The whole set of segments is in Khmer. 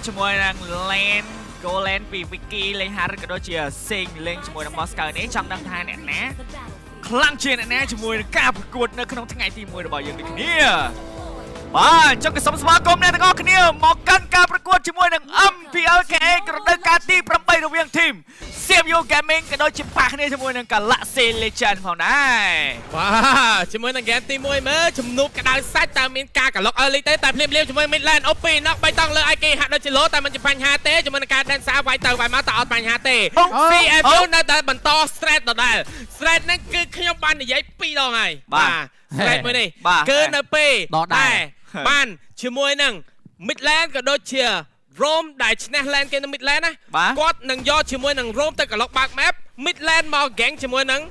ជាមួយនឹង Lane Gold Lane ពី Wiki លេង Harith ក៏ដូចជា Sing លេងជាមួយនឹង Moscow នេះចង់ដឹងថាអ្នកណាខ្លាំងជាងអ្នកណាជាមួយនឹងការប្រកួតនៅក្នុងថ្ងៃទី1របស់យើងដូចគ្នាបាទអញ្ចឹងក៏សូមស្វាគមន៍អ្នកទាំងអស់គ្នាមកកាន់ការប្រកួតជាមួយនឹង MPLK រដូវកាលទី8រវាង team CFU Gaming ក៏ដូចជាប៉ះគ្នាជាមួយនឹង Galaxy Legend ផងដែរ បាទជាមួយនឹងហ្គេមទី1មើលជំនួបក្តៅសាច់តើមានការក្លុក early ទេតែភ្លាមភ្លាមជាមួយ mid lane OP ណុក3តង់លើ IK ហាក់ដូចជាលោតែមិនជាបញ្ហាទេជាមួយនឹងការ dance វាយទៅវាយមកតើអត់បញ្ហាទេ CFU នៅតែបន្ត strat ដដែល strat ហ្នឹងគឺខ្ញុំបាននិយាយ2ដងហើយ strat មួយនេះគឺនៅពេល ដដែល បានជាមួយនឹង mid lane ក៏ដូចជា roam ដែលឈ្នះ lane គេនៅ mid lane ណា បាទ គាត់នឹងយកជាមួយនឹង roam ទៅក្លុកបើក map mid lane មក gank ជាមួយនឹង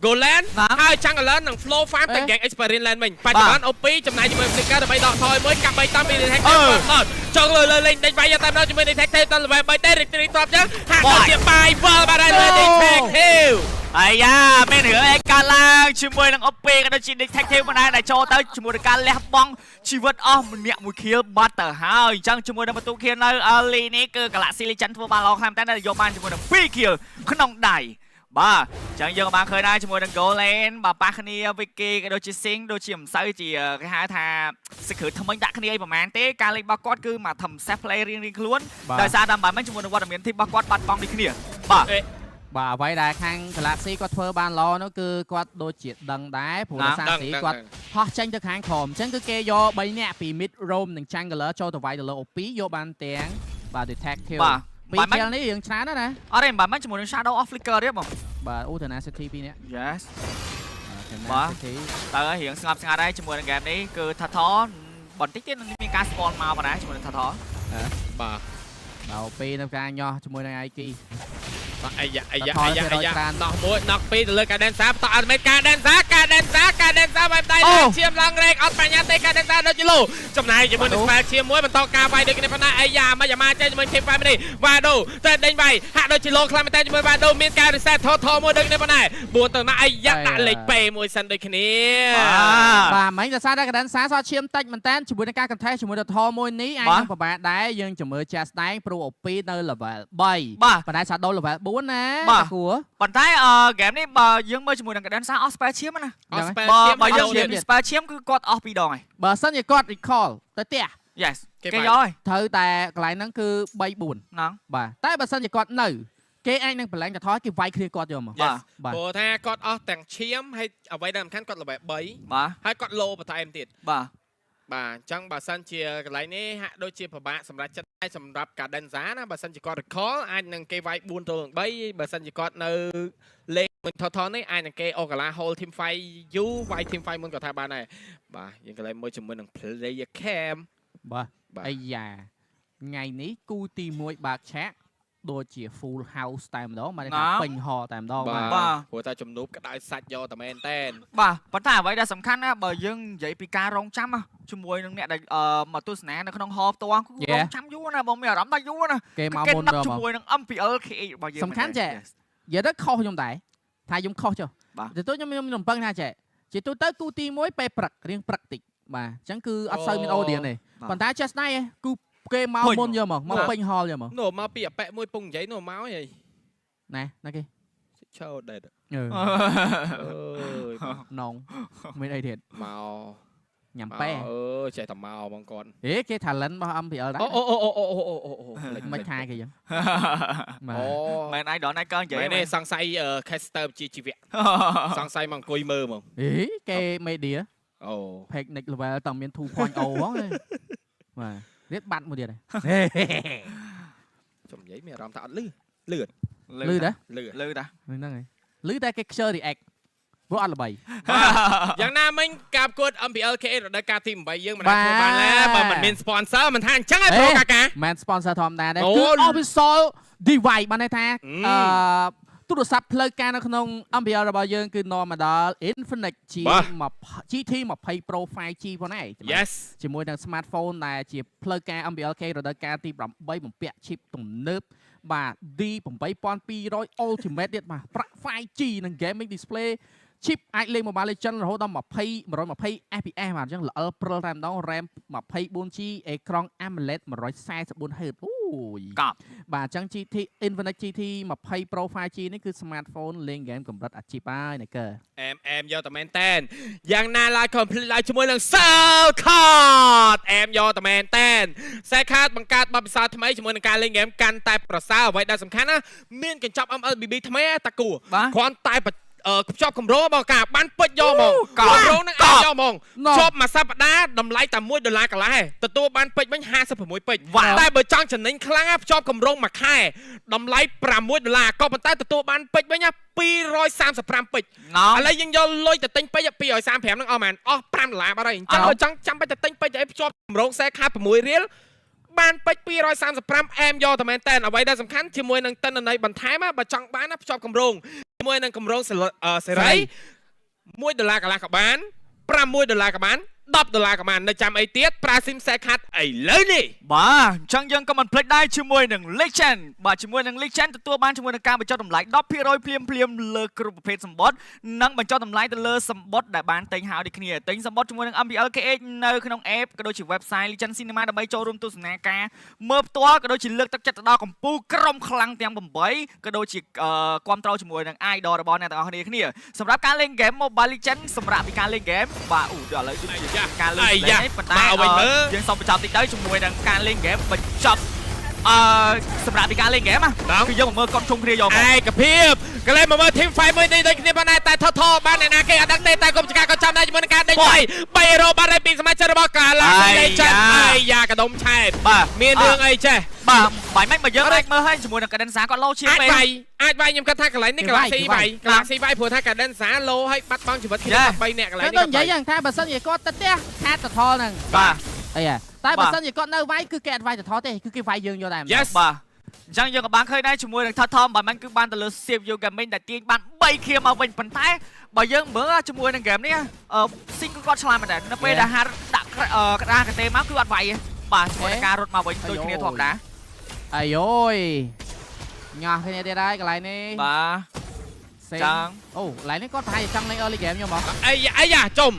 Golan ហើយ Jungler នឹង Flow Farm ទៅ gank Experience Lane វិញបច្ចុប្បន្ន OP ចំណាយជាមួយ Flicker ដើម្បីដកថយមួយកាប់3តាមពី Detective គាត់ដល់ចង់លើលើលេងដេញវាយតាមដល់ជាមួយ Detective ដល់ level 3ទេ Retreat ទ្របចឹងហាក់ដូចជាបាយវល់បាទហើយលើ Detective អាយ៉ាមានរឿងអីកើតឡើងជាមួយនឹង OP ក៏ដូចជា Detective ម្នាក់ដែលចូលទៅជាមួយនឹងការលះបង់ជីវិតអស់ម្នាក់មួយខៀលបាត់ទៅហើយអញ្ចឹងជាមួយនឹងបន្ទូខៀលនៅ early នេះគឺ Galaxy Legend ធ្វើបានល្អខ្លាំងតែយកបានជាមួយនឹង2ខៀលក្នុងដៃបាទអញ្ចឹងយើងក៏បានឃើញដែរជាមួយនឹង Gold Lane បាទប៉ះគ្នា Wiki ក៏ដូចជា Sing ដូចជាមិនសូវជាគេហៅថាសក្តិថ្មិញដាក់គ្នាអីប្រហែលទេការលេងរបស់គាត់គឺមកធ្វើ safe play រៀងៗខ្លួនដោយសារតាមបែបហ្នឹងជាមួយនឹងវត្តមាន team របស់គាត់បាត់បង់ដូចគ្នាបាទ បាទអ្វីដែលខាង Galaxy គាត់ធ្វើបានល្អនោះគឺគាត់ដូចជាដឹងដែរព្រោះដោយសារស៊ីគាត់ហោះចេញទៅខាងក្រោមអញ្ចឹងគឺគេយក3នាក់ពី mid roam និង jungler ចូលទៅវាយទៅលើ OP យកបានទាំងបាទ detective បាទ ពីរ kill នេះរឿងច្រើនណាស់ណា អត់ទេបាទមិនជាមួយនឹង Shadow of Flicker ទេបង បាទអូ Tenacity ពីរនាក់ Yes បាទ Tenacity តើរៀងស្ងប់ស្ងាត់ហើយជាមួយនឹង game នេះគឺថាថបន្តិចទៀតនឹងមានការ spawn មកបណ្ណាជាមួយនឹងថាថ បាទ ដល់ពេលនៅការញាស់ជាមួយនឹង IK បាទអាយ៉ាអាយ៉ាអាយ៉ាអាយ៉ាណោះមួយណោះពីរទៅលើការ dance បន្តអត់មេការ dance ការ dance ការ dance បែបដៃឈាមឡើងរែកអត់បញ្ញាទេការ dance ដូចជាលោចំណាយជាមួយនឹង spell ឈាមមួយបន្តការវាយដូចគ្នាប៉ុណ្ណាអាយ៉ាមកយ៉ាម៉ាចេះជាមួយ team 5នេះវ៉ាដូតែដេញវាយហាក់ដូចជាលោខ្លាំងមែនតើជាមួយវ៉ាដូមានការ reset ថថមួយដូចគ្នាប៉ុណ្ណា4ទៅណាអាយ៉ាដាក់លេខ P មួយសិនដូចគ្នា បាទមិញដោយសារតែកដិនសាសល់ឈាមតិចមែនតើជាមួយនឹងការ contest ជាមួយនឹងថមួយនេះអាចនឹងពិបាកដែរយើងជំរឿជាក់ស្ដែងព្រោះ OP នៅ level 3 បាទ ប៉ុន្តែ Shadow level 4ណា បាទ គួរ ប៉ុន្តែអឺ game នេះបើយើងមើលជាមួយនឹង Cadenza អស់ spell ឈាមណា អស់ spell បើ ឈាម បើយើង អស់ និយាយពី spell ឈាមគឺគាត់អស់ពីរដងហើយ បើសិនជាគាត់ recall ទៅផ្ទះ Yes គេវាយ គេយកហើយ ត្រូវតែកន្លែងហ្នឹងគឺ3 4 ហ្នឹង បាទតែបើសិនជាគាត់នៅគេអាចនឹងប្រឡែងកថយគេវាយគ្នាគាត់យកមក បាទ បាទ ព្រោះថាគាត់អស់ទាំងឈាមហើយអ្វីដែលសំខាន់គាត់ level 3 បាទ ហើយគាត់លោបន្ថែមទៀត បាទ បាទអញ្ចឹងបើសិនជាកន្លែងនេះហាក់ដូចជាពិបាកសម្រាប់ចិត្តដែរសម្រាប់ Cadenza ណាបើសិនជាគាត់ recall អាចនឹងគេវាយ4ទល់នឹង3បើសិនជាគាត់នៅលេងមួយថថនេះអាចនឹងគេអូកាឡា hold team fight យូរវាយ team fight មុនក៏ថាបានដែរបាទយើងកន្លែងមួយជាមួយនឹង player cam បាទ បាទ អាយ៉ាថ្ងៃនេះគូទី1បើកឆាកដូចជា full house តែម្ដងបានន័យថាពេញហតែម្ដងបាទ បាទព្រោះតែជំនួបក្តៅសាច់យកតែមែនតែន បាទប៉ុន្តែអ្វីដែលសំខាន់ណាបើយើងនិយាយពីការរងចាំណាជាមួយនឹងអ្នកដែលអឺមកទស្សនានៅក្នុង hall ផ្ទាល់គឺរងចាំយូរណាបងមានអារម្មណ៍ថាយូរណា គេមក គេ មុនដល់មក នឹកជាមួយនឹង MPL KH របស់យើង សំខាន់ចេះ Yes និយាយទៅខុសខ្ញុំដែរថាខ្ញុំខុសចុះ បាទ ទៅខ្ញុំខ្ញុំរំពឹងថាចេះជាទូទៅគូទី1ពេលព្រឹករៀងព្រឹកតិចបាទអញ្ចឹងគឺអត់សូវមាន audience ទេ បាទ ប៉ុន្តែចេះស្នៃឯងគឺគេមក ពេញ មុនយកមកមកពេញ hall យកមក នោះមកពីអប៉ែមួយពងនិយាយនោះមកហី ណែណាគេ ឆោដេត អឺ អើយ នងមានអីទៀត មក ញ៉ាំប៉ែ អឺចេះតែមកបងគាត់ ហេគេ talent របស់ MPL ដែរ អូអូអូអូអូអូអូអូ មិនថាគេអញ្ចឹងបាទ អូ មែនឯងដល់ណៃកើនិយាយ មែនទេសង្ស័យ caster ជាជីវៈសង្ស័យមកអង្គុយមើលហ្មង ហេគេ media អូ page next level តើមាន2.0ផងទេបាទរៀបបាត់មួយទៀតហេ ចំនិយាយមានអារម្មណ៍ថាអត់លឺលឺ លឺដែរ លឺ លឺតា ហ្នឹងហើយលឺតែគេខ្ជិល react ព្រោះអត់ល្បី យ៉ាងណាមិញការប្រកួត MPL KH រដូវកាលទី8យើងមិនអាចធ្វើបានឡើយបើមិនមាន sponsor មិនថាអញ្ចឹងឯងប្រូកាកា មិន sponsor ធម្មតាទេ អូ គឺ official device បានន័យថា អឺ អឺទូរស័ព្ទផ្លូវការនៅក្នុង MPL របស់យើងគឺនាំមកដល់ Infinix G បាទ 20 GT 20 Pro 5G ផងដែរ Yes ជាមួយនឹង smartphone ដែលជាផ្លូវការ MPLK រដូវកាលទី8បំពាក់ chip ទំនើបបាទ D 8200 Ultimate ទៀតបាទប្រាក់ 5G និង gaming display chip អាចលេង Mobile Legends រហូតដល់20 120 FPS បាទអញ្ចឹងល្អិលព្រិលតែម្ដង RAM 24 GB អេក្រង់ AMOLED 144 Hz អូយក ប់ បាទអញ្ចឹង GT Infinix GT 20 Pro 5G នេះគឺ smartphone លេងហ្គេមកម្រិតអាជីពហើយណាកើ អែមអែមយកតែមែនតែនយ៉ាងណាឡើយ complete ឡើយជាមួយនឹង Cellcard អែមយកតែមែនតែន Cellcard បង្កើតបទពិសោធន៍ថ្មីជាមួយនឹងការលេងហ្គេមកាន់តែប្រសើរអ្វីដែលសំខាន់ណាមានកញ្ចប់ MLBB ថ្មីតាគួរ បាទ គ្រាន់តែបខ្ចប់កម្រងបងការបានពេជ្រយកហ្មង កប់ កម្រងនឹងអាចយកហ្មង ណ៎ ជាប់មួយសប្តាហ៍តម្លៃតែ1ដុល្លារកន្លះឯងទទួលបានពេជ្រវិញ56ពេជ្រ វ៉ាវ តែបើចង់ចំណេញខ្លាំងណាភ្ជាប់កម្រងមួយខែតម្លៃ6ដុល្លារក៏ប៉ុន្តែទទួលបានពេជ្រវិញណា235ពេជ្រ ណង ឥឡូវយើងយកលុយទៅទិញពេជ្រ235ហ្នឹងអស់មែនអស់5ដុល្លារបាត់ហើយអញ្ចឹង អើ បើចង់ចាំបាច់ទៅទិញពេជ្រអីភ្ជាប់កម្រងខ្សែខា6រៀលបានពេជ្រ235អែមយកតែមែនតែនអ្វីដែលសំខាន់ជាមួយនឹងតិន្នន័យបន្ថែមណាបើចង់បានណាភ្ជាប់កម្រងជាមួយនឹងកម្រងសេរី1ដុល្លារកន្លះក៏បាន6ដុល្លារក៏បាន10ដុល្លារក៏បាននៅចាំអីទៀតប្រើស៊ីមខ្សែខាត់ឥឡូវនេះ បាទអញ្ចឹងយើងក៏មិនភ្លេចដែរជាមួយនឹង Legend បាទជាមួយនឹង Legend ទទួលបានជាមួយនឹងការបញ្ចុះតម្លៃ10%ភ្លាមភ្លាមៗលើគ្រប់ប្រភេទសម្បត្តិនិងបញ្ចុះតម្លៃទៅលើសម្បត្តិដែលបានទិញហើយដូចគ្នាទិញសម្បត្តិជាមួយនឹង MPL KH នៅក្នុង app ក៏ដូចជា website Legend Cinema ដើម្បីចូលរួមទស្សនាការមើលផ្ទាល់ក៏ដូចជាលើកទឹកចិត្តទៅដល់កម្ពុជាក្រុមខ្លាំងទាំង8ក៏ដូចជាគាំទ្រជាមួយនឹង idol របស់អ្នកទាំងអស់គ្នាគ្នាសម្រាប់ការលេង game Mobile Legend សម្រាប់ពីការលេង game បាទអូដល់ឥឡូវដូចជាការលេង អាយ៉ា នេះប៉ុន្តែ មកវិញមើល យើងសូមបញ្ចប់តិចទៅជាមួយនឹងការលេងហ្គេមបញ្ចប់សម្រាប់ពីការលេងហ្គេមណាគឺយើងមកមើលកត់ជុំគ្នាយកមក ឯកភាពកន្លែងមកមើល team fight មួយនេះដូចគ្នាបានដែរតែថថបានអ្នកណាគេអត់ដឹងទេតែគុំចកាក៏ចាំដែរជាមួយនឹងការដេញដៃ3រ៉ូបានហើយពីសមាជិករបស់កាឡាលេចិនអាយ៉ាកដុំឆែប បាទ មានរឿងអីចេះ បាទបាយមិនបើយើងអាចមើលឲ្យជាមួយនឹងកាដិនសាគាត់លោឈាមពេក អាចវាយអាចវាយខ្ញុំគិតថាកន្លែងនេះកាឡាស៊ីវាយកន្លែងស៊ីវាយព្រោះថាកាដិនសាលោឲ្យបាត់បង់ជីវិតគ្នា3នាក់កន្លែង ចឹង នេះ ដូចនិយាយយ៉ាងថាបើសិនជាគាត់ទៅផ្ទះខាតតថហ្នឹង បាទ អីហ่ะតែបើសិនជាគាត់នៅវាយគឺគេអត់វាយតថទេគឺគេវាយយើងយកដែរ Yes បាទអញ្ចឹងយើងក៏បានឃើញដែរជាមួយនឹងថថមបាយមិនគឺបានទៅលើសៀបយូហ្គាមីងដែលទាញបាន3ខៀមមកវិញប៉ុន្តែបើយើងមើលជាមួយនឹងហ្គេមនេះស៊ីងគឺគាត់ឆ្លាតមែនដែរនៅពេលដែលហាត់ដាក់ក្តារកតេមកគឺអត់វាយទេបាទជាមួយនឹងការរត់មកវិញដូចគ្នាធម្មតា អាយយញ៉ោះគ្នាទៀតហើយកន្លែងនេះ បាទ សេ ចឹង អូកន្លែងនេះគាត់ប្រហែលជាចង់លេង early game ខ្ញុំហ៎ អីយ៉ាអីយ៉ាចំ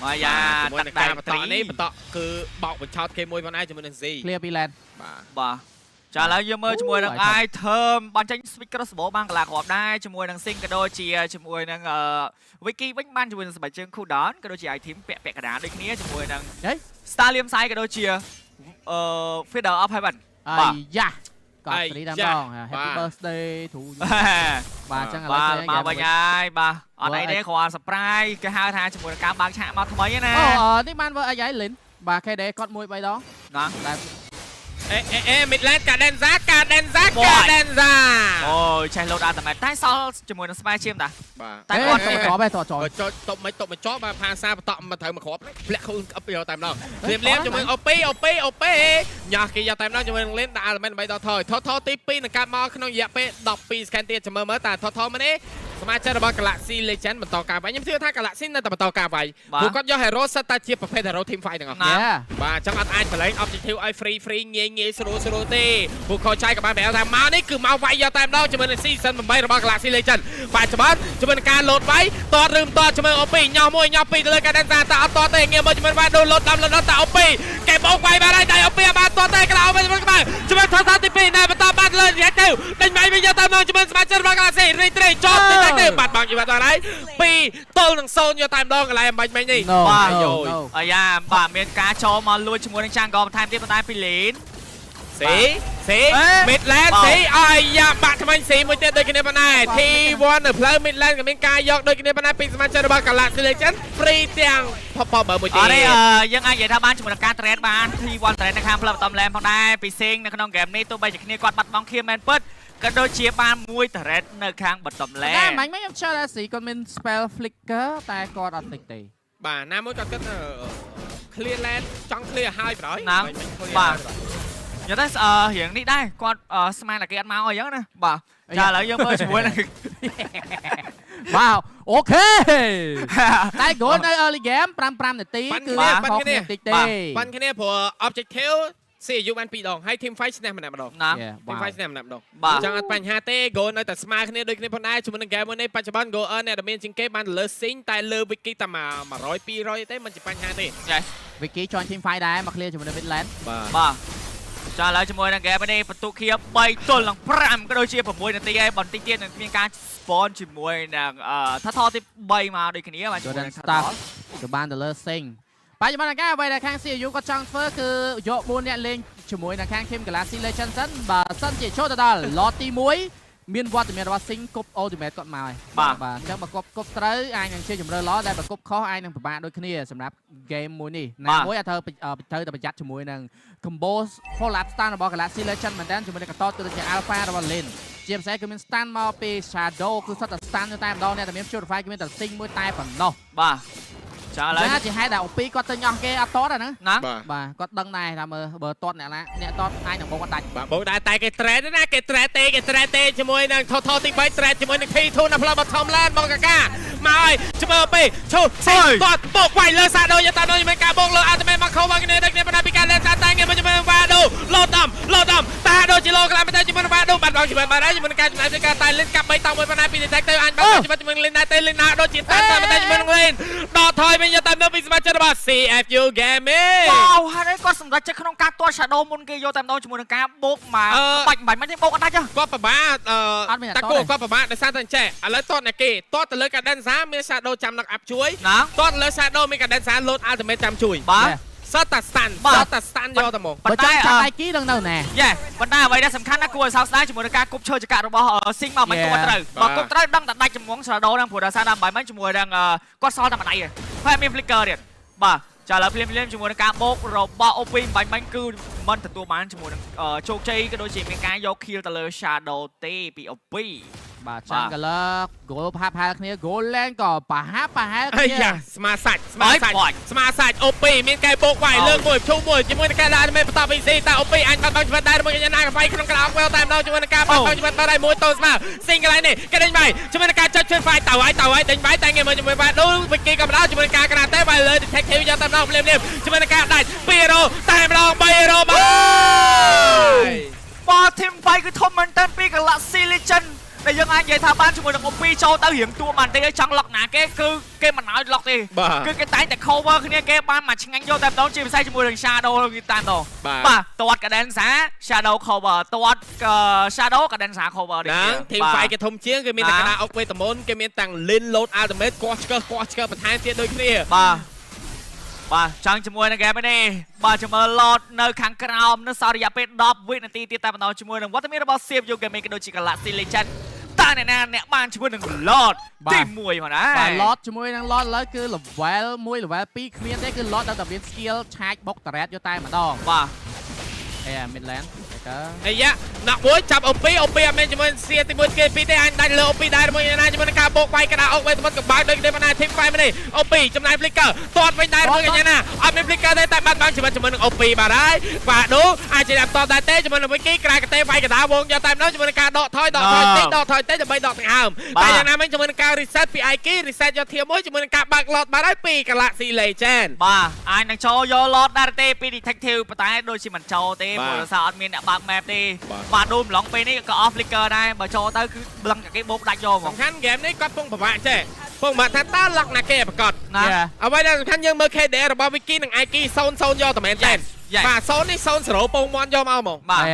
មកយ៉ា ជាមួយ ទឹកដែ នឹងការបន្ត កត្រី នេះបន្តគឺបោកបញ្ឆោតគេមួយផងដែរជាមួយនឹង Z clear ពី lane បាទ បាទចាឥឡូវយើងមើលជាមួយនឹង អូយ item បានចេញ switch crossbow បានកន្លះគ្រាប់ដែរជាមួយនឹង sing ក៏ដូចជាជាមួយនឹងអឺ wiki វិញបានជាមួយនឹងស្បែកជើង cooldown ក៏ដូចជា item ពាក់ពាក់កណ្ដាលដូចគ្នាជាមួយនឹង ហេ Starlium Sai ក៏ដូចជាអឺ Feather of Heaven អា បាទ យ៉ាកត់ស្រីតាមដង Happy birthday to you បាទអញ្ចឹងឥឡូវ បាទ ស្រី មកវិញហើយបាទអត់អីទេគ្រាន់ surprise គេហៅថាជាមួយនឹងការបើកឆាកមកថ្មីណា អូអឺនេះបានធ្វើអីហើយលិនបាទ KD គាត់មួយ3ដង ណា តែ អេអេអេ Midland Cadenza Cadenza Cadenza អូយចេះលោតអត់តែតែសល់ជាមួយនឹងស្បែកឈាមតា បាទ តែគាត់ ទៅគ្រាប់ឯងតច បើចុចតុបមិនតុបមិនចោបាទផាសាបន្តមកត្រូវមកគ្រាប់ធ្លាក់ខ្លួនអឹបយកតែម្ដងលៀមលៀមជាមួយអូពីអូពីអូពីញ៉ាស់គេយកតែម្ដងជាមួយនឹងលេនដាក់ element ដើម្បីដល់ថយថថទី2នឹងកាត់មកក្នុងរយៈពេល12 second ទៀតចាំមើលមើលតាថថមកនេះសមាជិករបស់ Galaxy Legend បន្តការវាយខ្ញុំជឿថា Galaxy នៅតែបន្តការវាយព្រោះគាត់យក hero សិតតែជាប្រភេទ hero team fight ទាំងអស់ ណា បាទអញ្ចឹងអត់អាចប្រឡែង objective ឲ្យ free free ងាយងាយស្រួលស្រួលទេពួកខោចៃក៏បានប្រាប់ថាមកនេះគឺមកវាយយកតែម្ដងជាមួយនឹង season 8របស់ Galaxy Legend បាទច្បាស់ជាមួយនឹងការលោតវាយតតឬមិនតតជាមួយ OP ញោះមួយញោះពីរទៅលើការដានសាតែអត់តតទេងាយមកជាមួយបានដូនលោតដំលោតតែ OP គេបោកវាយបានហើយតែ OP បានតតទេក្លៅវិញជាមួយក្បាលជាមួយថតទី2ណែបន្តបានលើរយៈទៅដេញវាយវិញយកតែម្ដងជាមួយសមាជិករបស់ Galaxy រីត្រីជាប់ទីទៅបាត់បង់ជីវិតដល់ហើយ2ទល់នឹង0យកតែម្ដងកន្លែងអំបញ្ញមិញនេះ បាទ យោ អាយ៉ាបាទមានការចូលមកលួចជាមួយនឹងចាំងកបន្ថែមទៀតប៉ុន្តែពីលីន ស៊ីស៊ី អេ Midland បាទ ស៊ីអាយ៉ាបាក់ថ្មិញស៊ីមួយទៀតដូចគ្នាប៉ុណ្ណែ T1 នៅផ្លូវ Midland ក៏មានការយកដូចគ្នាប៉ុណ្ណែពីសមាជិករបស់ Galaxy Legend free ទាំងផបបើមួយទៀត អត់ទេយើងអាចនិយាយថាបានជាមួយនឹងការ trade បាន T1 trade នៅខាងផ្លូវបន្តឡែមផងដែរពីសេងនៅក្នុងហ្គេមនេះទោះបីជាគ្នាគាត់បាត់បង់ខៀមមែនពិតក៏ដូចជាបានមួយ trade នៅខាងបន្តឡែ តែ ម មាញ់មិញខ្ញុំជឿថាស៊ីគាត់មាន spell flicker តែគាត់អត់តិចទេ បាទណាមួយគាត់គិតថា clear lane ចង់ clear ឲ្យប្រយ ណា មិន clear បាទ ហើយបាទ និយាយទៅរៀងនេះដែរគាត់ស្មានតែគេអត់មកអីចឹងណាបាទចាឥឡូវយើងមើលជាមួយនឹង វ៉ាវ okay តែ goal នៅ early game 5 5នាទី ប៉ាន់ គឺ គ្នាប៉ាន់ ខុស គ្នា គ្នាតិចទេ ប៉ាន់គ្នាព្រោះ objective CU បាន2ដងហើយ Team Fight ឈ្នះម្នាក់ម្ដង ណា Team Fight ឈ្នះម្នាក់ម្ដង បាទ ចឹងអត់បញ្ហាទេ gold នៅតែស្មើគ្នាដូចគ្នាផងដែរជាមួយនឹង game មួយនេះបច្ចុប្បន្ន gold earn អ្នកដែលមានជាងគេបានលើ Sing តែលើ Wiki តែ100 200ទេមិនជាបញ្ហាទេ Wiki join team fight ដែរមក clear ជាមួយនឹង mid lane បាទ បាទចាឥឡូវជាមួយនឹង game នេះបន្ទុកខៀ3ទល់នឹង5ក៏ដូចជា6នាទីហើយបន្តិចទៀតនឹងមានការ spawn ជាមួយនឹងអឺថថទី3មកដូចគ្នាបាទជាមួយនឹងថថ Staff ទៅបានទៅលើ Sing បច្ចុប្បន្នការអ្វីដែលខាង CU គាត់ចង់ធ្វើគឺយក4អ្នកលេងជាមួយនឹងខាង Team Galaxy Legends សិនបើសិនជាចូលទៅដល់ lot ទី1មានវត្តមានរបស់ Sing គប់ ultimate គាត់មកហើយ បាទ បាទអញ្ចឹងបើគប់គប់ត្រូវអាចនឹងជាជំរឿល្អតែបើគប់ខុសអាចនឹងពិបាកដូចគ្នាសម្រាប់ game មួយនេះណាមួយអាចត្រូវត្រូវតែប្រយ័ត្នជាមួយនឹង combo follow up stun របស់ Galaxy Legend មែនតើជាមួយនឹងកតតគឺដូចជា Alpha របស់ Lin ជាពិសេសគឺមាន stun មកពី Shadow គឺសុទ្ធតែ stun ទៅតែម្ដងអ្នកតែមាន Purify គឺមានតែ Sing មួយតែប៉ុណ្ណោះ បាទចាឥឡូវ ចាជាហេតុដែលអូពីគាត់ទៅញោះគេអត់តតណា ណា បាទ បាទគាត់ដឹងដែរថាមើលបើតតអ្នកណាអ្នកតតអាចនឹងបងគាត់ដាច់ បាទបងដែរតែគេ trade ណាគេ trade ទេគេ trade ទេជាមួយនឹងថថទី3 trade ជាមួយនឹង T2 នៅផ្លូវ bottom lane បងកាកាមកហើយជាមួយពីឈូសេគាត់បុកវាយលើសាដូយតាដូជាមួយការបោកលើ ultimate មកខោមកគ្នាដូចគ្នាបណ្ដាពីការលេងតាតាងាយមកជាមួយវ៉ាដូលោតំលោតំតាដូជាលោក្លាមទៅជាមួយវ៉ាដូបាត់បងជាមួយបាត់ហើយជាមួយនឹងការចំណាយពីការតែលិនកាប់3តមួយបណ្ដាពី detect ទៅអញបាត់ជាមួយជាមួយលិនដែរទេលិនណាដូចជាតាតាមទៅជាមួយនឹងលិនដកថយវិញយកតាមនៅពីសមាជិករបស់ CFU Gaming វ៉ាវហេតុអីគាត់សម្រេចចិត្តក្នុងការទាត់ Shadow មុនគេយកតែម្ដងជាមួយនឹងការបោកមកបាច់បាច់មិនទេបោកអត់ដាច់ហ៎ គាត់ប្របាតាគោគាត់ប្របាដោយសារតែអញ្ចេះឥឡូវតតអ្នកគេតតទៅលើ Cadenza មាន Shadow ចាំ knock up ជួយ ណា តតលើ Shadow មាន Cadenza load ultimate ចាំជួយ បាទ សតតា stun សតតា stun យកតែមក ប៉ុ បើ ន្តែ ចង់ចាប់ដៃគីដឹងនៅណា យេប៉ុន្តែអ្វីដែលសំខាន់ណាស់គួរឲ្យសោកស្ដាយជាមួយនឹងការគប់ឈើចក្ររបស់ស៊ីងមកមិនគប់ត្រូវបើគប់ត្រូវដឹងតែដាច់ចំង Shadow ហ្នឹងព្រោះដោយសារតែមិនជាមួយនឹងគាត់សល់តែម្ដាយហើយមាន flicker ទៀតបាទចាឥឡូវភ្លាមភ្លាមជាមួយនឹងការបោករបស់ OP បាញ់បាញ់គឺមិនទទួលបានជាមួយនឹងជោគជ័យក៏ដូចជាមានការយក kill ទៅលើ Shadow ទេពី OP បាទ Jungler goal ផាប់ផាលគ្នា goal lane ក៏ប្រហាប់ប្រហែល គ្នា អាយ៉ាស្មាសាច់ស្មាសាច់ស្មាសាច់អូពីមានកែបោកវាយលើកមួយឈូមួយជាមួយនឹងការដាក់មេបន្ត VC តែអូពីអញបាត់បង់ជីវិតដែរមួយកញ្ញាណាកហ្វៃក្នុងក្លៅវែលតែម្ដងជាមួយនឹងការបាត់បង់ជីវិតបាត់ហើយមួយតូស្មើស៊ីងកន្លែងនេះគេដេញបាយជាមួយនឹងការចុចជួយហ្វាយតៅហើយតៅហើយដេញបាយតែងាយមើលជាមួយវ៉ាដូវិគីក៏ម្ដងជាមួយនឹងការក្រាតតែបាយលើ detective យកតែម្ដងភ្លាមភ្លាមជាមួយនឹងការដាច់2 hero តែម្ដង3 hero បាយ បាទ team fight គឺធំមែនតើពី Galaxy Legend ដែលយើងអាចនិយាយថាបានជាមួយនឹង OP ចូលទៅរៀងទួបានទេចង់លុកណាគេគឺគេមិនឲ្យលុកទេគឺគេតែងតែ cover គ្នាគេបានមកឆ្ងាញ់យកតែម្ដងជាពិសេសជាមួយនឹង Shadow គេតែម្ដងបាទទាត់ Cadenza Shadow cover ទាត់ Shadow Cadenza cover ហ្នឹង team fight គេធំជាងគេមានតែកណ្ដាលអុកវេទមន្តគេមានទាំង Lin load ultimate កោះឆ្កើកោះឆ្កើបន្ថែមទៀតដូចគ្នា បាទបាទចង់ជាមួយនឹង game នេះបាទចាំមើល Lord នៅខាងក្រោមនៅសល់រយៈពេល10វិនាទីទៀតតែម្ដងជាមួយនឹងវត្តមានរបស់ CFU Gaming ក៏ដូចជា Galaxy Legend តើអ្នកណាអ្នកបានជាមួយនឹង Lord ទី1មកណា បាទ Lord ជាមួយនឹង Lord ឥឡូវគឺ level 1 level 2គ្មានទេគឺ Lord ដល់តែមាន skill ឆាចបុក turret យកតែម្ដង បាទ អេ mid lane តែ អាយ៉ាណាក់មួយចាប់អូពីអូពីអត់មានជាមួយសៀទី1គេពីរទេអញដាច់លើអូពីដែរមួយណាជាមួយនឹងការបោកវាយកណ្ដាលអុកវេទមន្តកបើកដូចគេបណ្ដា team fight នេះអូពីចំណាយ flicker ទាត់វិញដែរមួយកញ្ញាណាអត់មាន flicker ទេតែបាត់បង់ជីវិតជាមួយនឹងអូពីបាទហើយបាទដូអាចជាតបដែរទេជាមួយនឹងវិគីក្រៅកតេវាយកណ្ដាលវងយកតែម្ដងជាមួយនឹងការដកថយដកថយតិចដកថយតិចដើម្បីដកដង្ហើមតែយ៉ាងណាមិញជាមួយនឹងការ reset ពី IK reset យកធៀបមួយជាមួយនឹងការបើក lot បាទហើយពី Galaxy Legend បាទអាចនឹងចូលយក Lord ដែរទេពី Detective ប៉ុន្តែដូចជាមិនចូលទេព្រោះដោយសារអត់មានអ្នកបើក map ទេបាទដូម្លងពេលនេះក៏ off flicker ដែរបើចូលទៅគឺបលឹងតែគេបោកដាច់យកហ្មង សំខាន់ហ្គេមនេះគាត់ពងពិបាកចេះពងពិបាកថាតើលក្ខណៈគេប្រកាស ណា អ្វីដែលសំខាន់យើងមើល KDR របស់ Wiki និង IK 0 0យកតែមែនទេបាទ0នេះ0 0ពងមន់យកមកហ្មង បាទ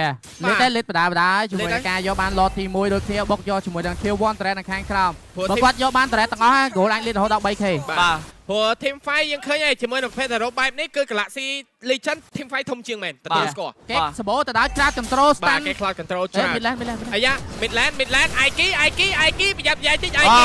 លេតតែលេតបដាបដាជាមួយនឹងការយកបាន Lord ទី1ដូចគ្នាបុកយកជាមួយនឹង Tier 1 turret នៅខាងក្រោមបើគាត់យកបាន turret ទាំងអស់ goal អាចលេតរហូតដល់ 3K បាទ ព្រោះ Team Fight យើងឃើញហើយជាមួយនឹងប្រភេទ hero បែបនេះគឺ Galaxy Legend Team Fight ធំជាងមែនទទួលស្គាល់ គេសបោទៅដល់ crowd control បាទ stun គេ cloud control ច្រើន mid lane mid lane អាយ៉ា mid lane mid lane IK IK IK ប្រយ័ត្នប្រយែងតិច IK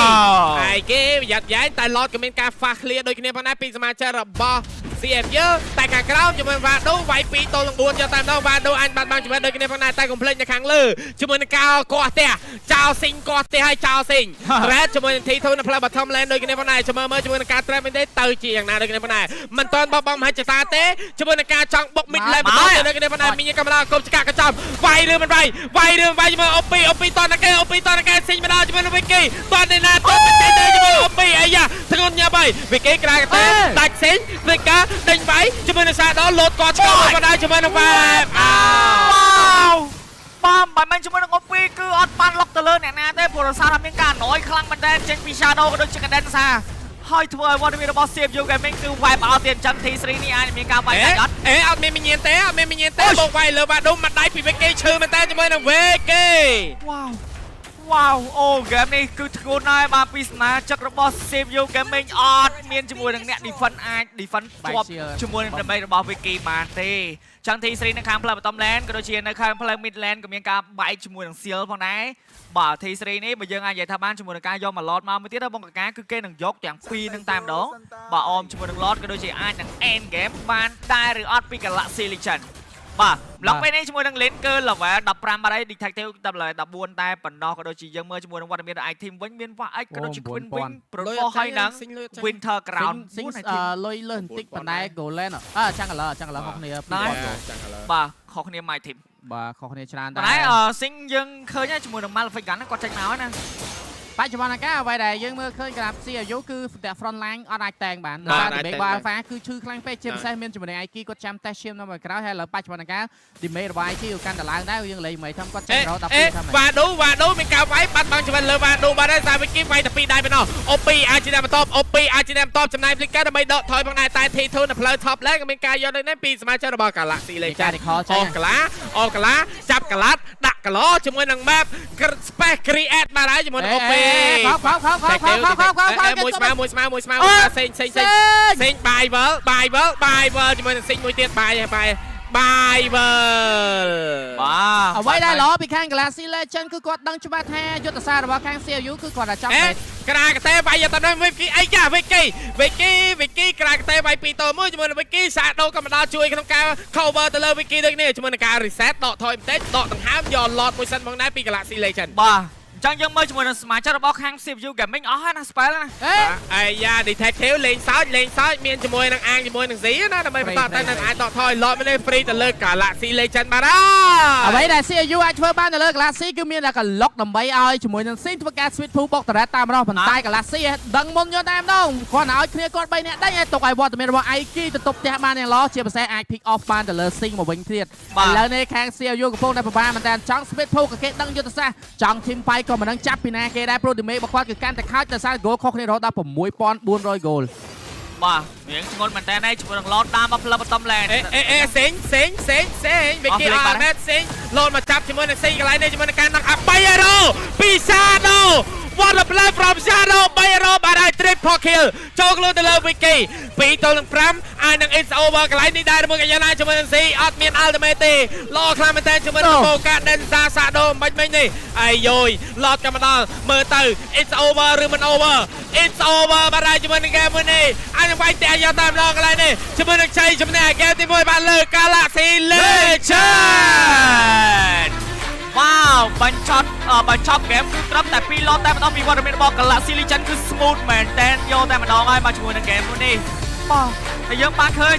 IK ប្រយ័ត្នប្រយែងតែ Lord ក៏មានការ fast clear ដូចគ្នាផងដែរពីសមាជិករបស់ CFU តែខាងក្រោមជាមួយវ៉ាដូវាយ2ទល់នឹង4យកតែម្ដងវ៉ាដូអញបាត់បង់ជីវិតដូចគ្នាផងដែរតែកុំភ្លេចនៅខាងលើជាមួយនឹងកោកោះផ្ទះចោលស៊ីងកោះផ្ទះឲ្យចោលស៊ីងត្រែ reset ជាមួយនឹង T2 នៅផ្លូវ bottom lane ដូចគ្នាផងដែរចាំមើលមើលជាមួយនឹងការ trap វិញទេទៅជាយ៉ាងណាដូចគ្នាផងដែរមិនទាន់បោះបង់មហិច្ឆតាទេជាមួយនឹងការចង់បុក mid lane បន្តទៅដូចគ្នាផងដែរមានកម្លាំងគប់ឆ្កាក់កញ្ចំវាយឬមិនវាយវាយឬមិនវាយជាមួយ OP OP តនគេ OP តនគេស៊ីងមកដល់ជាមួយនឹង Wiki តននេះណាតនមិនចេញទេជាមួយ OP អាយ៉ាធ្ងន់ញ៉ាំហើយ Wiki ក្រៅកតែដាច់សេង Flicker ដេញវាយជាមួយនឹង Shadow លោតកឆ្កមកដល់ជាមួយនឹង Vibe អោ វ៉ាវបាទមិនមែនជាមួយនឹង OP គឺអត់បានលុកទៅលើអ្នកណាទេព្រោះដោយសារថាមានការណយខ្លាំងមែនតើចេញពី Shadow ក៏ដូចជា Cadenza ហើយធ្វើឲ្យវត្តមានរបស់ CFU Gaming គឺ wipe out ទៀតអញ្ចឹង T3 នេះអាចមានការវាយដាច់អត់ អេអត់មានវិញ្ញាណទេអត់មានវិញ្ញាណទេបងវាយលើវ៉ាឌុំមកដៃពី Wiki ឈឺមែនតើជាមួយនឹង Wiki វ៉ាវវ៉ាវអូហ្គេមនេះគឺធ្ងន់ហើយបាទពីសមាជិករបស់ CFU Gaming អត់មានជាមួយនឹងអ្នក defend អាច defend ជាប់ជាមួយនឹងដើម្បីរបស់ Wiki បានទេចឹង T3 នៅខាងផ្លូវ bottom lane ក៏ដូចជានៅខាងផ្លូវ mid lane ក៏មានការបែកជាមួយនឹង Seal ផងដែរបាទ T3 នេះបើយើងអាចនិយាយថាបានជាមួយនឹងការយកមក Lord មកមួយទៀតបងកកាគឺគេនឹងយកទាំងពីរនឹងតែម្ដងបាទអមជាមួយនឹង Lord ក៏ដូចជាអាចនឹង end game បានដែរឬអត់ពី Galaxy Legend បាទឡុកពេលនេះជាមួយនឹង Lin គឺ level 15បាត់ហើយ Detective តែ level 14តែប៉ុណ្ណោះក៏ដូចជាយើងមើលជាមួយនឹងវត្តមាន item វិញមាន Wax ក៏ដូចជា Queen វិញ Pro ហើយនឹង Winter Crown ស៊ីងលុយលើសបន្តិចប៉ុន្តែ Golan អើចាំងឥឡូវចាំងឥឡូវខុសគ្នា ចាំងឥឡូវ បាទខុសគ្នា my team បាទខុសគ្នាច្រើន តែអឺស៊ីងយើងឃើញហើយជាមួយនឹង Malefic Gun គាត់ចេញមកហើយណា បច្ចុប្បន្នកាអ្វីដែលយើងមើលឃើញក្រាប CFU គឺតែ front line អត់អាចតែងបានដោយសារតែ Big Alpha គឺឈឺខ្លាំងពេកជាពិសេសមានជាមួយនឹង IQ គាត់ចាំតេស្តឈាមនៅមួយក្រោយហើយឥឡូវបច្ចុប្បន្នកា damage របស់ IQ កាន់តែឡើងដែរយើងលេងមិនធំគាត់ អេ ចាំរហូតដល់ អេ 2ធំ វ៉ាឌូវ៉ាឌូមានការវាយបាត់បង់ជីវិតលើវ៉ាឌូបាត់ហើយសាវិគីវាយតែពីរដៃប៉ុណ្ណោះអូពីអាចជាអ្នកបន្ទាប់អូពីអាចជាអ្នកបន្ទាប់ចំណាយ Flicker ដើម្បីដកថយផងដែរតែ T2 នៅផ្លូវ top lane ក៏មានការយកដូចនេះពីសមាជិករបស់ Galaxy ចា Legend recall ចេញ អូកាឡាអូកាឡាចាប់កាឡាត់ដាក់កាឡជាមួយនឹង map space create បាទហើយជាមួយនឹងអូពី ខោខោខោខោខោខោខោខោខោ មួយស្មើមួយស្មើមួយស្មើសេងសេងសេងសេងបាយវិលបាយវិលបាយវិលជាមួយនឹងសេងមួយទៀតបាយបាយបាយវិល បាទ អ្វីដែលល្អពីខាង Galaxy Legend គឺគាត់ដឹងច្បាស់ថាយុទ្ធសាស្ត្ររបស់ខាង CFU គឺគាត់តែចង់ អេក្រាកតេវាយទៅដល់វិគីអីចាវិគីវិគីវិគីក្រាកតេវាយ2ត1ជាមួយនឹងវិគីសាដូក៏មកដល់ជួយក្នុងការ cover ទៅលើវិគីដូចនេះជាមួយនឹងការ reset ដកថយបន្តិចដកដង្ហើមយក lot មួយសិនផងដែរពី Galaxy Legend បាទអញ្ចឹងយើងមើលជាមួយនឹងសមាជិករបស់ខាង CFU Gaming អស់ហើយណា spell ណា អេ អាយ៉ា detective លេងសើចលេងសើចមានជាមួយនឹងអាងជាមួយនឹងស៊ីណាដើម្បីបន្តតែនឹងអាចដកថយ lot មួយនេះ free ទៅលើ Galaxy Legend បាទ អ្វីដែល CFU អាចធ្វើបាននៅលើ Galaxy គឺមានតែកលុកដើម្បីឲ្យជាមួយនឹង Sin ធ្វើការ switch pool បុកតរ៉ាតាមរោះប៉ុន្តែ Galaxy ដឹងមុនយកតែម្ដងគាត់ឲ្យគ្នាគាត់3នាក់ដេញឲ្យទុកឲ្យវត្តមានរបស់ IQ ទៅទប់ផ្ទះបានយ៉ាងល្អជាពិសេសអាច pick off បានទៅលើ Sing មកវិញទៀតឥឡូវនេះខាង CFU កំពុងតែពិបាកមែនតើចង់ split pool ក៏គេដឹងយុទ្ធសាស្ត្រចង់ team fight ក៏មិនដឹងចាប់ពីណាគេដែរព្រោះ damage របស់គាត់គឺកាន់តែខើចដោយសារ goal ខុសគ្នារហូតដល់6400 goal បាទរៀងធ្ងន់មែនតើនេះជាមួយនឹង Lord តាមមកផ្លូវ bottom lane អេអេអេសេងសេងសេងសេងវិគីអត់មែនសេងលោតមកចាប់ជាមួយនឹងសេងកន្លែងនេះជាមួយនឹងការ knock up 3 hero ពី Shadow What a play from Shadow 3 hero បាទហើយ triple kill ចូលខ្លួនទៅលើ Wiki 2ទល់នឹង5អាចនឹង it's over កន្លែងនេះដែរមួយកញ្ញាណាជាមួយនឹង C អត់មាន ultimate ទេល្អខ្លាំងមែនតើជាមួយនឹងបូកា Denza Shadow មិនមិញនេះអាយយឡតក៏មកដល់មើលទៅ it's over ឬមិន over it's over បាទហើយជាមួយនឹង game មួយនេះអាចនឹងវាយតែយកតាមដងកន្លែងនេះជាមួយនឹងជ័យជំនះ game ទី1បានលើ Galaxy Legend វ៉ាវបញ្ចប់បញ្ចប់ហ្គេមគឺត្រឹមតែ2 lot តែម្ដងពីវត្តមានរបស់ Galaxy Legend គឺ smooth មែនតើយកតែម្ដងហើយមកជាមួយនឹងហ្គេមមួយនេះបាទហើយយើងបានឃើញ